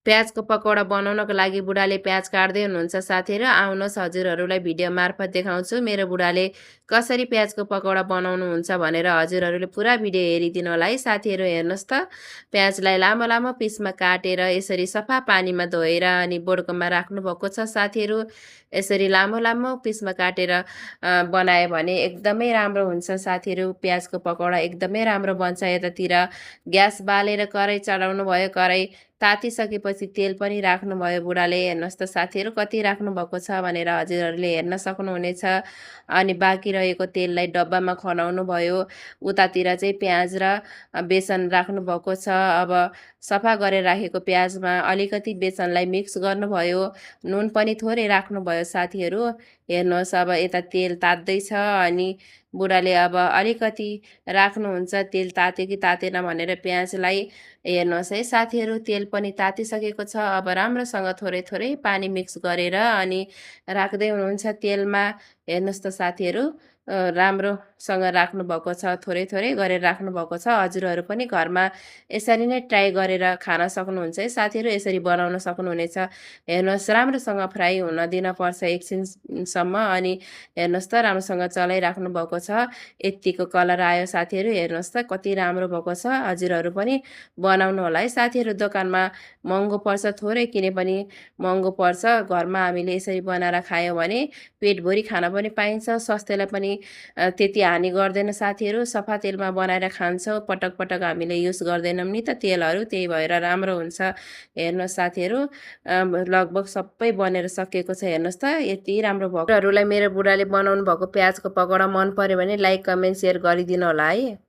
प्याजको पकौडा बनाउनको लागि बुढाले प्याज काट्दै हुनुहुन्छ साथीहरू। आउनुहोस् हजुरहरूलाई भिडियो मार्फत देखाउँछु मेरो बुढाले कसरी प्याजको पकौडा बनाउनुहुन्छ भनेर। हजुरहरूले पुरा भिडियो हेरिदिनु होला है साथीहरू। हेर्नुहोस् त, प्याजलाई लामो लामो पिसमा काटेर यसरी सफा पानीमा धोएर अनि बोडकोमा राख्नुभएको छ साथीहरू। यसरी लामो लामो पिसमा काटेर बनायो भने एकदमै राम्रो हुन्छ साथीहरू। प्याजको पकौडा एकदमै राम्रो बन्छ। यतातिर ग्यास बालेर कराई चढाउनु भयो। कराई तातिसकेपछि तेल पनि राख्नुभयो बुढाले। हेर्नुहोस् त साथीहरू, कति राख्नुभएको छ भनेर हजुरहरूले हेर्न सक्नुहुनेछ। अनि बाँकी रहेको तेललाई डब्बामा खनाउनु भयो। उतातिर चाहिँ प्याज र बेसन राख्नुभएको छ। अब सफा गरेर राखेको प्याजमा अलिकति बेसनलाई मिक्स गर्नुभयो। नुन पनि थोरै राख्नुभयो साथीहरू। हेर्नुहोस्, अब यता तेल तात्दैछ अनि बुढाले अब अलिकति राख्नुहुन्छ तेल तात्यो कि तातेन भनेर प्याजलाई। हेर्नुहोस् है साथीहरू, तेल पनि तातिसकेको छ। अब राम्रोसँग थोरै थोरै पानी मिक्स गरेर अनि राख्दै हुनुहुन्छ तेलमा। हेर्नुहोस् त साथीहरू, राम्रोसँग राख्नुभएको छ। थोरै थोरै गरेर राख्नुभएको छ। हजुरहरू पनि घरमा यसरी नै ट्राई गरेर खान सक्नुहुन्छ है साथीहरू। यसरी बनाउन सक्नुहुनेछ। हेर्नुहोस्, राम्रोसँग फ्राई हुन दिन पर्छ एकछिनसम्म। अनि हेर्नुहोस् त, राम्रोसँग चलाइराख्नु भएको छ। यतिको कलर आयो साथीहरू। हेर्नुहोस् त कति राम्रो भएको छ। हजुरहरू पनि बनाउनु होला है साथीहरू। दोकानमा महँगो पर्छ थोरै किने पनि महँगो पर्छ। घरमा हामीले यसरी बनाएर खायौँ भने पेटभरि खान पनि पाइन्छ। स्वास्थ्यलाई पनि त्यति हानि गर्दैन साथीहरू। सफा तेलमा बनाएर खान्छौँ, पटक पटक हामीले युज गर्दैनौँ नि त तेलहरू, त्यही भएर राम्रो हुन्छ। हेर्नुहोस् साथीहरू, लगभग सबै बनेर सकिएको छ। हेर्नुहोस् त यति राम्रो भएको। मेरो बुढाले बनाउनु भएको प्याजको पकौडा मन पर्यो भने लाइक कमेन्ट सेयर गरिदिनु होला है।